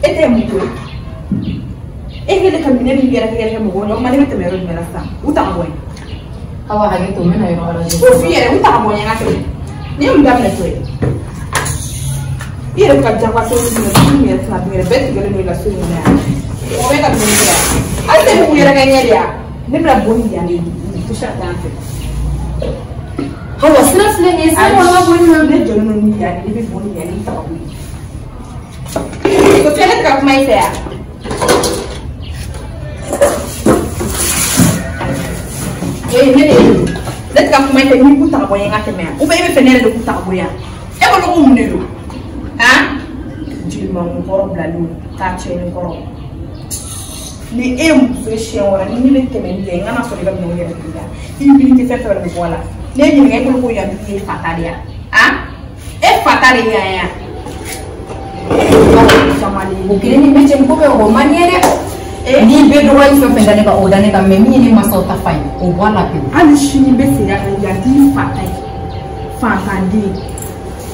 E tɛ mun ko ye? E kɛlen ka minɛ min yɛrɛ kɛ mɔgɔw la, o kuma ne bɛ tɛmɛ yɔrɔ jumɛn la sisan? U ta ka bɔ yen. Awa hakɛ to, n bɛna yɔrɔ wɛrɛ. O f'i yɛrɛ, u ta ka bɔ yen, n ka tɛmɛ. Ni ye mun daminɛ to ye? I yɛrɛ bɛ ka jagoya so min kɔnɔ, min yɛrɛ tɛna dun yɛrɛ, bɛɛ tigɛlen don i la so in kɔnɔ yan. Mɔgɔ bɛ ka dumuni kɛ yan. Hali ne bɛ k'u yɛrɛ kɛ ɲɛ de yan. Ne bɛna bɔ ni yan de ye, touche a t'an fɛ. Hawa sira filɛ nin ye, sira kɔnɔ ka bɔ nin na. Ne jɔlen don ni yan de, ne bɛ bɔ ni yan de, i ta ka bɔ yen. Sofia, ne tɛ ka kuma i fɛ yan. Ee, ne de ne tɛ ka kuma i fɛ, n'i k'u ta ka bɔ yen, n ka tɛmɛ yan. Ou bien e bɛ fɛ ne yɛrɛ de k'u ta ka bɔ yan? E bolo ko mun de don? Han? Jelimankun kɔrɔ bilalen k'a cɛ ni kɔrɔ. Ni e ye muso ye siɲɛ wɛrɛ, ni ne bɛ tɛmɛ ni yan, n kana sɔrɔ i ka minɛnw yɛrɛ tigi la. I wuli tɛ fɛn fɛn bɛ bɔ a la. Ne ɲininka, e bolo ko yan dugu ye fata de ya? Han? E fata de yan ya? O kelen ni bɛ cɛ ko bɛ o man ɲɛ dɛ. N'i bɛ dɔgɔnin fɛn fɛn da ne kan, o da ne kan, mɛ min ye ne masaw ta fa ye, o bɔ a la pewu. Hali sini n bɛ segin a kan, yan t'i fata ye. Fantanden.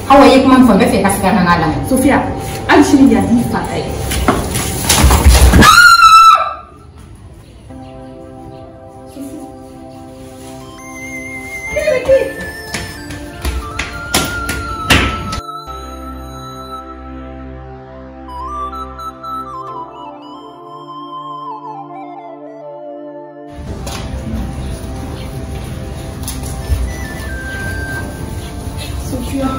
Awa, i ye kuma min fɔ, n bɛ fɛ i ka segin a kan k'a lamɛn. Sofia, hali sini yan t'i fata ye. Sofia.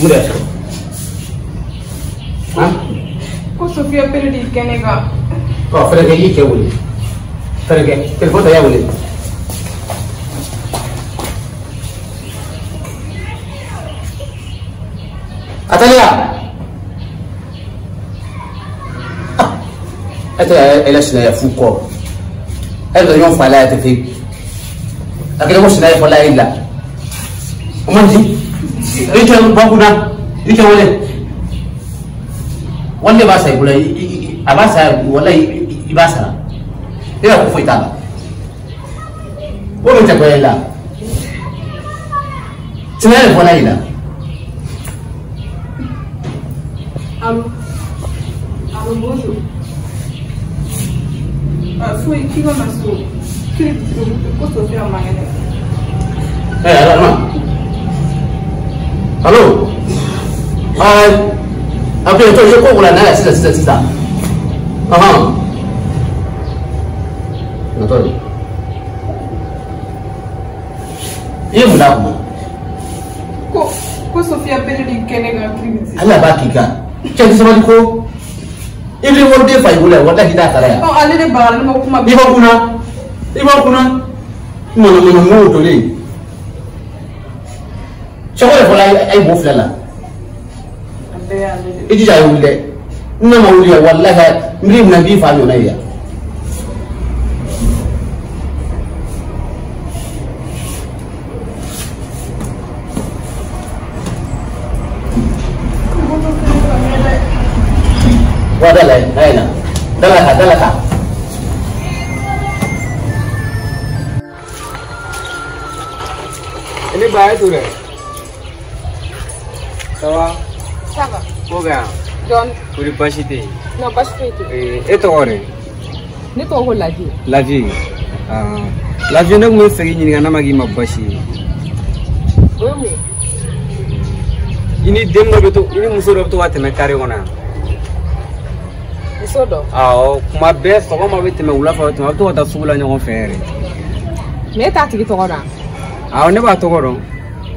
Mun de y'a sɔrɔ? Ko Sofia pere de kɛ ne kan. Ɔ, fɛrɛ kɛ, i y'i cɛ wele. Fɛrɛ kɛ, telefɔni ta, i y'a wele. Atalia! E tɛ e la sinaya fu kɔ. E bɛ ɲɔgɔn fa la ya tɛ fewu. A kɛlen ko sinaya fɔla e la. O man di. I cɛ bɔ kunna, i cɛ wele. Wali b'a sa i bolo, a b'a sa, walayi i b'a sara. E yɛrɛ ko foyi t'a la. O min tɛ bɔ e la. Sinaya de fɔla i la. Allô? Allô, bonjour. Foyi, k'i ka na so. Ko Sofia man kɛnɛ. Eh, allo, ma. Allo. Ah, ok, to ye ko wala na sisan sisan sisan. Ahan. Na to. I ye mun d'a kun? Ko Sofia bere de kɛ ne kan kiribiti. Ala b'a k'i kan. Cɛ tɛ sabali ko. I bɛ wariden fa i bolo yan, walahi t'a sara yan. Ɔ, ale de bagara ne ma kuma. I b'a kunna. I b'a kunna. Mana mana m'o dolen. Cɛko de fɔla a ye bo filɛ la. A bɛɛ y'ale de. I jija a ye wuli dɛ. N'a ma wuli yan, walahi n b'i minɛ n b'i fa ɲɔgɔnna ye yan. Wa da la ye na. Da la ka, da la ka. Ne ba ye to dɛ. Ça va? Ça va. Ko bɛ yan? Dɔɔni. Kori baasi tɛ yen? Non, baasi foyi tɛ yen. E tɔgɔ de? Ne tɔgɔ ko Laji. Laji. Laji, ne tun bɛ fɛ k'i ɲininka n'a ma k'i ma baasi ye. O ye mun ye? I ni den dɔ bɛ to, i ni muso dɔ bɛ to ka tɛmɛ kare kɔnɔ yan. Muso dɔ? Awɔ, kuma bɛɛ sɔgɔma bɛ tɛmɛ, wula fɛ a bɛ tɛmɛ, a bɛ to ka taa sugu la ɲɔgɔn fɛ yɛrɛ. Mais e t'a tigi tɔgɔ dɔn? Awɔ, ne b'a tɔgɔ dɔn.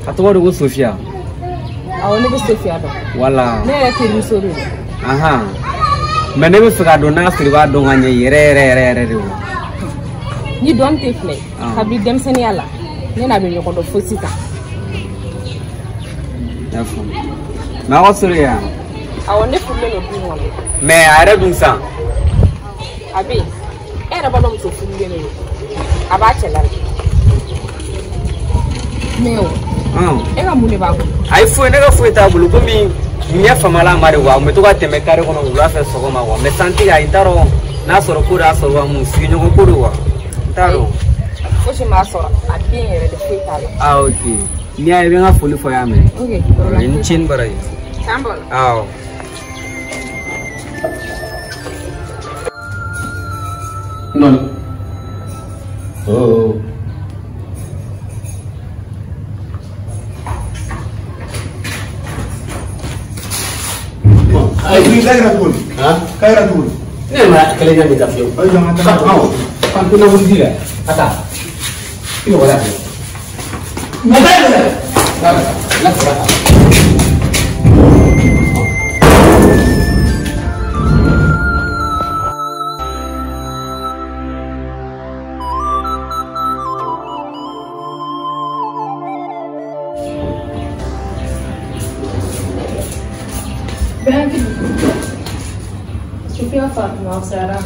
A tɔgɔ de ko Sofia. Awɔ, ne bɛ Sofia dɔn. Wala. Ne yɛrɛ terimuso de don. Ahan. Mais ne bɛ fɛ k'a dɔn n'a sɔrɔ i b'a dɔn ka ɲɛ yɛrɛ yɛrɛ yɛrɛ yɛrɛ de o. Ni dɔn tɛ filɛ, kabini denmisɛnninya la, ne n'a bɛ ɲɔgɔn dɔn fo sisan. N y'a faamu. Mais aw ka sɔrɔ yan? Awɔ, ne furulen don du kɔnɔ. Mais a yɛrɛ dun sisan? A bɛ yen. E yɛrɛ b'a dɔn muso furulen de don. A b'a cɛ la. Mais o. E ka mun de b'a bolo? Ayi foyi ne ka foyi t'a bolo komi ɲɛ famala ma de wa n bɛ to ka tɛmɛ kare kɔnɔ wula fɛ sɔgɔma wa mais santi ayi n t'a dɔn n'a sɔrɔ ko de y'a sɔrɔ wa mun sigiɲɔgɔn ko don wa n t'a dɔn. Fosi m'a sɔrɔ a den yɛrɛ de foyi t'a la. Ah ok n'i y'a ye i bɛ n ka foli fɔ y'a mɛn. Ok. I ni ce ni baraji. K'an bɔ. Awɔ. Non. Oh. Ne ma kelen ɲa min ta fiyewu. Kan ko na wuli ji la ka taa. I bɛ wala fɛ. La fara. Sophia Fatuma Sara.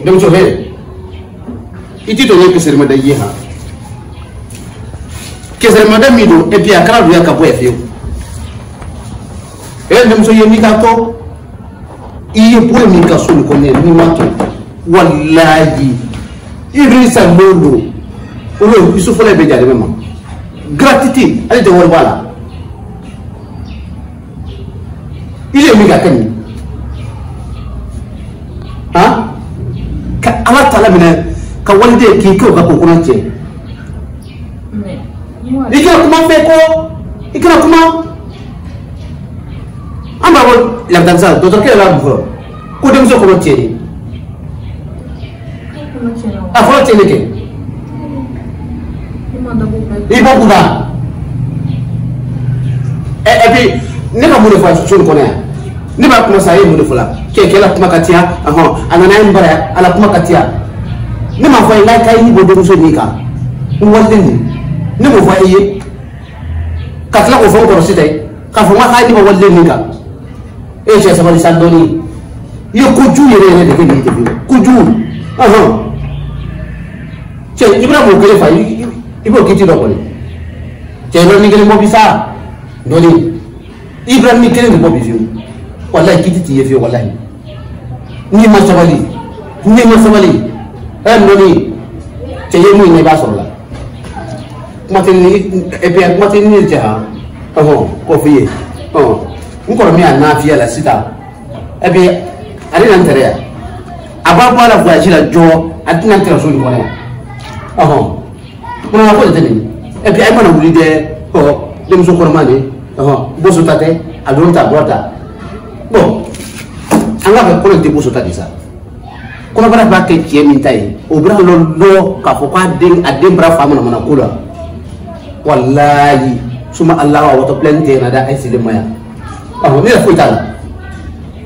Denmuso he i ti to ne kesɛrɛmada ye han kesɛrɛmada min don et puis a kɛra duya ka bɔ yan fiyewu e denmuso ye min ka to i ye bɔ min ka so nin kɔnɔ n'i ma to walayi Idrissa Lolo olu isu fɔlɔ bɛ jaabi ma gratuité ale tɛ wari bɔ a la i ye min ka kɛ nin han ka ala ta la minɛ ka waliden k'i kɛ o ka ko kɔnɔ cɛ i kana kuma fɛ ko i kana kuma an b'a fɔ lafitalisa dɔgɔtɔrɔkɛ yɛrɛ b'a mun fɔ ko denmuso kɔnɔ cɛ de a fɔlɔ cɛ de kɛ i b'o kunna ɛ et puis ne ka mun de fɔ so nin kɔnɔ yan ne b'a kuma sa a ye mun de fɔ la kɛ la kuma ka tiya ɔhɔn a nana ye n bara yan a la kuma ka tiya ne m'a fɔ a ye n'a k'a y'i bɔ denmuso nin kan n waliden nin ne m'o fɔ e ye ka tila k'o fɔ n kɔrɔ sisan k'a fɔ n k'a y'i bɔ waliden nin kan e ye cɛ sabali sa dɔɔni i ye kojugu yɛrɛ yɛrɛ de kɛ nin ye depi kojugu ɔhɔn cɛ i bɛna mun kelen fa i b'o kiti dɔ kɔni cɛ i bɛ min kelen bɔ bi sa dɔɔni i bɛna min kelen de bɔ bi fiyewu walayi kiti t'i ye fiyewu walayi n'i ma sabali n'i ma sabali ɛ nɔni cɛ ye mun ye i b'a sɔrɔ la kuma tɛ ni et puis kuma tɛ ni cɛ han ɔhɔn k'o f'i ye ɔhɔn n kɔrɔ min y'a nafiya la sisan et puis ale na n tɛrɛ yan a b'a bɔ a la voyage la jɔ a tɛna n tɛrɛ so nin kɔnɔ yan ɔhɔn kɔnɔna ko de tɛ nin ye et puis a mana wuli dɛ ɔ denmuso kɔnɔma de ɔhɔn boso ta tɛ a don ta a bɔ ta bon an k'a fɔ kɔnɔ tɛ boso ta de sa kɔnɔbara b'a kɛ cɛ min ta ye o bɛna lɔ k'a fɔ k'a den a den bara fa manamana ko la walayi suma ala wa wɔtɔ pilɛni tɛ na da a ye sigilen ma yan ɔhɔn ne yɛrɛ foyi t'a la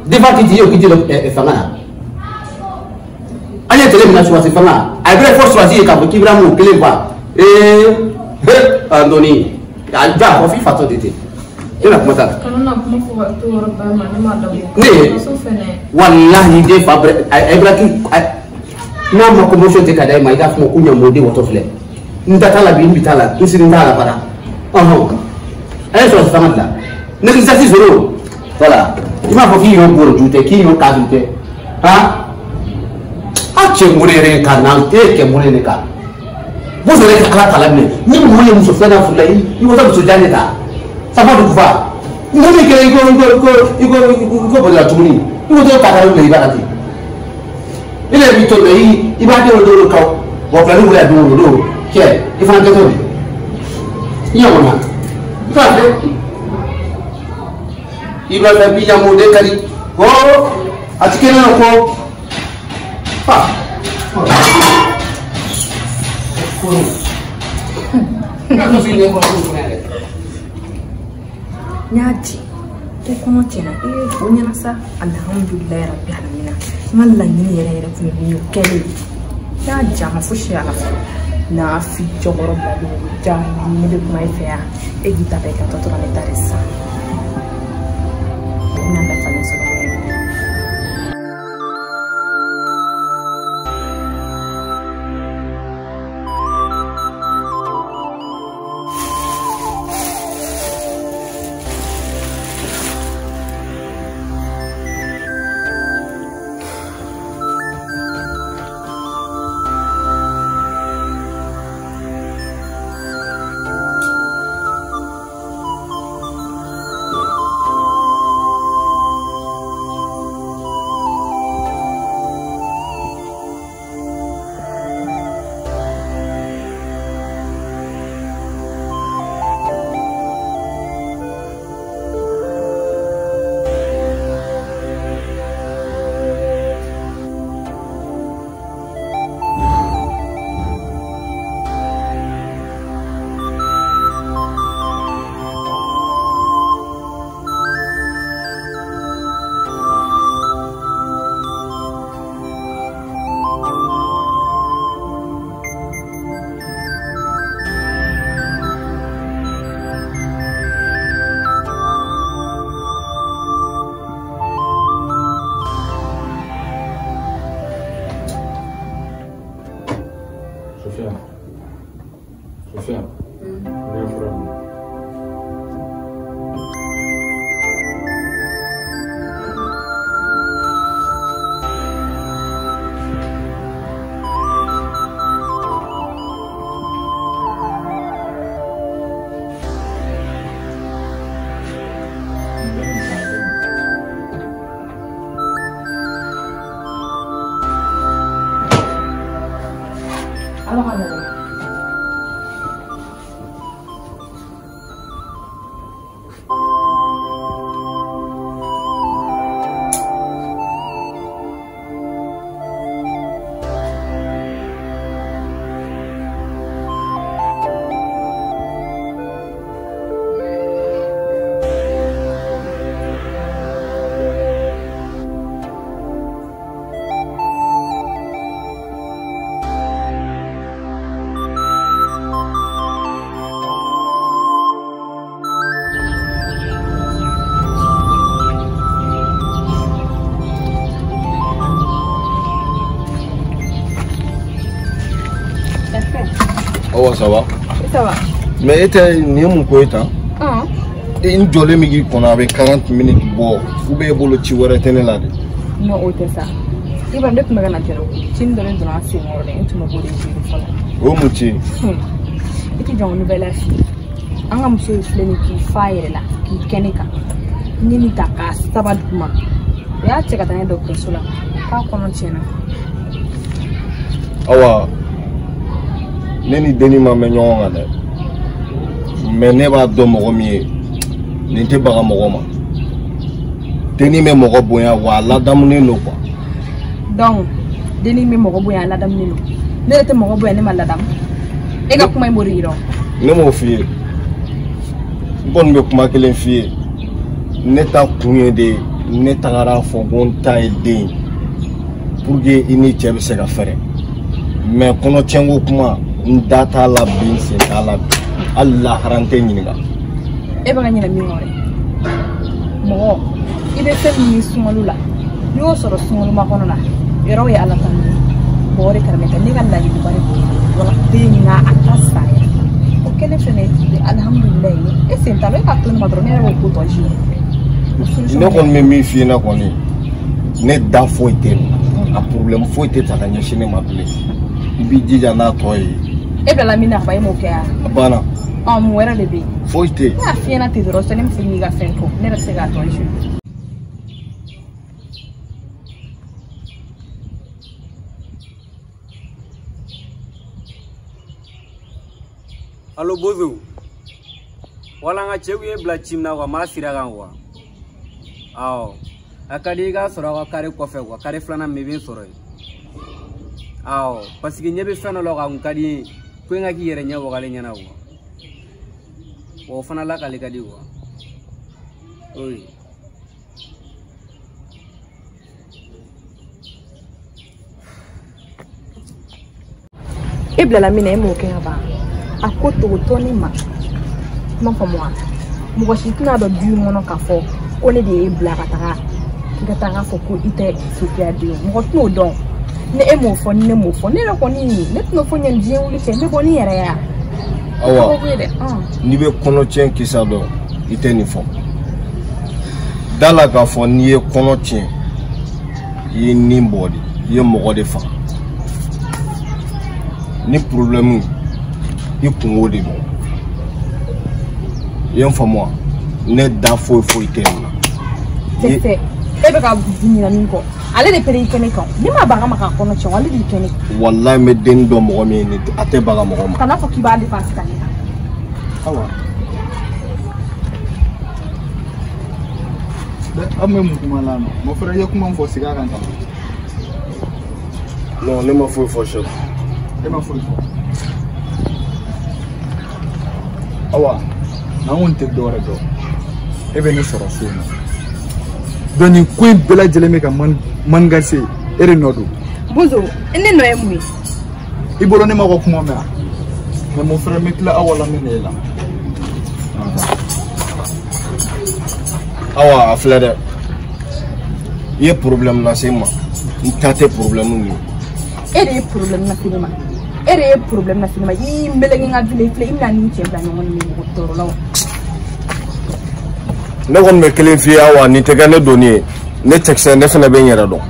defa kiti ye o kiti lɔ fanga na an ye tɛlɛ min na surasi fanga a bɛ fɔ surasi ye k'a fɔ k'i bɛna mun kelen fa ee a dɔɔni a ja fɔ f'i fatɔ de ten ne na kuma t'a la. Kana na kuma fɔ ka to yɔrɔ bɛɛ ma ne m'a dabɔ. Ne ye walahi den fa bɛrɛ a bɛrɛ k'i n'a ma commotion tɛ ka d'a ma i k'a fɔ ko ɲamɔden wɔtɔ filɛ n ta t'a la bi n bi t'a la n sini t'a la fana ɔhɔn a ye surasi fanga dilan négligence zéro voilà i m'a fɔ k'i y'o boro ju tɛ k'i y'o k'a ju tɛ han a cɛ mɔnɛ yɛrɛ ka na e cɛ mɔnɛ de kan boso yɛrɛ ka ala ta la minɛ ni mɔgɔ ye muso filanan furu la i ko taa muso jan de ta safa dugu fa mɔgɔ min kɛra i ko i ko i ko i ko i ko bɔlila tuguni i ko t'o ta ka minɛ i b'a la ten i yɛrɛ b'i to i i b'a den dɔw kaw wa filani wuli a don o don cɛ i fana kɛtɔ de i ɲɛ kɔnɔ i k'a filɛ i b'a fɛ bi ɲamu de ka di ko a ti kɛnɛ ko fa N y'a di ko kɔnɔ tiɲɛna ee o ɲɛna sa alihamudulilayi rabi alamina n ka laɲini yɛrɛ yɛrɛ tun ye min ye o kɛlen n y'a di a ma fosi a la fɔlɔ N'a fi cɛkɔrɔ bilalen ja ne bɛ kuma i fɛ yan e k'i ta bɛɛ kɛ a tɔ tora ne ta de sisan i bɛna dafalen sɔrɔ. Sofia, ne ye fura min. Oh, ça va? Ça va. Mais nin ye mun ko ye tan? N jɔlen bɛ k'i kɔnɔ a bɛ 40 minutes bɔ ou bien e bolo ci wɛrɛ tɛ ne la de? Non, o tɛ sa. I b'a dɔn ne tun bɛ ka na jɛrɛ ci dɔ de donna n sen kɔrɔ dɛ, n tun bɛ k'o de gérer fɔlɔ. O ye mun ci ye? I tɛ jɔ n ka nouvelle f'i ye. An ka muso ye filɛ nin ye k'i fa a yɛrɛ la k'i kɛ ne kan. N ye nin ta k'a saba duguma. O y'a cɛ ka taa n'a ye dɔgɔtɔrɔso la k'a kɔnɔ tiɲɛna. Awa. Ne ni denni ma mɛn ɲɔgɔn kan dɛ, mais ne b'a dɔn mɔgɔ min ye nin tɛ baga mɔgɔ ma. Denni bɛ mɔgɔ bonya wa a ladamunen don quoi. Donc denni bɛ mɔgɔ bonya a ladamunen don. Ne yɛrɛ tɛ mɔgɔ bonya ne ma ladamu. E ka kuma in b'o de yira. Ne m'o f'i ye. N kɔni bɛ kuma kelen f'i ye. Ne ta kun ye de ne tagara fɔ ko n ta ye den ye pour que i ni cɛ bɛ se ka fɛrɛ. Mais kɔnɔtiɲɛko kuma n da t'a la bi n sen t'a la bi hali lahara n tɛ ɲininka. E bɛ ka ɲinɛ min kɔ dɛ, mɔgɔ i bɛ fɛn min ɲini sunkalo la n'i y'o sɔrɔ sunkalo makɔnɔ la yɔrɔ ye ala tanu ye mɔgɔ de karamɛ tɛ ne ka laɲiniba de b'o ye wala den nka a ta saya o kɛlen fɛnɛ alihamudulilayi e sen t'a la e k'a to ne ma dɔrɔn ne yɛrɛ b'o ko tɔ gérer. Ne kɔni bɛ min f'i ɲɛna kɔni ne da foyi tɛ nin na a problème foyi tɛ ta ka ɲɛsin ne ma bilen. I b'i jija n'a tɔ ye. E bilala min na ka ban e m'o kɛ wa? A banna. Ɔ mun wɛrɛ de bɛ yen? Foyi tɛ yen. Ne y'a f'i ɲɛna ten dɔrɔn sani ne bɛ fɛ k'i ka fɛn to ne yɛrɛ bɛ se k'a tɔ gérer. Allo Bozo. Wala n ka cɛ kun ye bila ci min na quoi, n b'a sira kan quoi. Awɔ. A ka di i k'a sɔrɔ aw ka kare kɔfɛ quoi, kare filanan min i bɛ n sɔrɔ yen. Awɔ, parce que ɲɛ bɛ fɛn dɔ la quoi, a kun ka di n ye ko in ka k'i yɛrɛ ɲɛ wagalen ɲɛna quoi. Wa o fana lakale ka di quoi. Oui. I E bilala min na e m'o kɛ ka ban. A ko tɔgɔtɔ ne ma. I m'a faamu wa? Mɔgɔ si tɛna dɔn du in kɔnɔ k'a fɔ ko ne de y'e bila ka taga k'i ka taga fɔ ko i tɛ Sofiya den ye. Mɔgɔ tɛn'o dɔn. Ni e m'o fɔ ni ne m'o fɔ ne yɛrɛ kɔni ne tɛn'o fɔ ɲani diɲɛ wuli cɛ ne kɔni yɛrɛ ya. Awa n'i bɛ kɔnɔtiɲɛ kisa dɔn i tɛ nin fɔ. Da la k'a fɔ n'i ye kɔnɔ tiɲɛ i ye nin bɔ de i ye mɔgɔ de faga. Ni problème i kungo de don. I ye n faamu wa? Ne da foyi foyi tɛ nin na. Tɛ e bɛ ka ɲinɛ min kɔ ale de pere i kɛ ne kan ne ma baga ma k'a kɔnɔ tiɲɛ ale de y'i kɛ ne kan. Walayi n bɛ den dɔn mɔgɔ min ye a tɛ baga mɔgɔ ma. Kana fɔ k'i b'a dépenser ka ne kan. Awa. Aw bɛ mun kuma la nɔ? Mon frère i ye kuma min fɔ segin a kan tan. Non ne ma foyi fɔ chef. E ma foyi fɔ. Awa n'an kɔni tɛ dɔwɛrɛ dɔn e bɛ ne sɔrɔ so in na. Donc nin ko in bɛɛ lajɛlen bɛ ka manigase e de nɔ don. Bozo ne nɔ ye mun ye? I bolo ne ma ka kuma mɛn wa? Mais mon frère n bɛ tila aw la n bɛ na e la. Awa a filɛ dɛ i ye problème lase n ma n ta tɛ problème ye. E de ye problème lase ne ma. E de ye problème lase ne ma i y'i meleke n ka vie la i filɛ i bɛna nin cɛ bila ɲɔgɔn ni mɔgɔ tɔɔrɔ la wa. Ne kɔni bɛ kelen f'i ye Awa nin tɛ kɛ ne doni ye ne cɛkisɛ ne fana bɛ n yɛrɛ dɔn.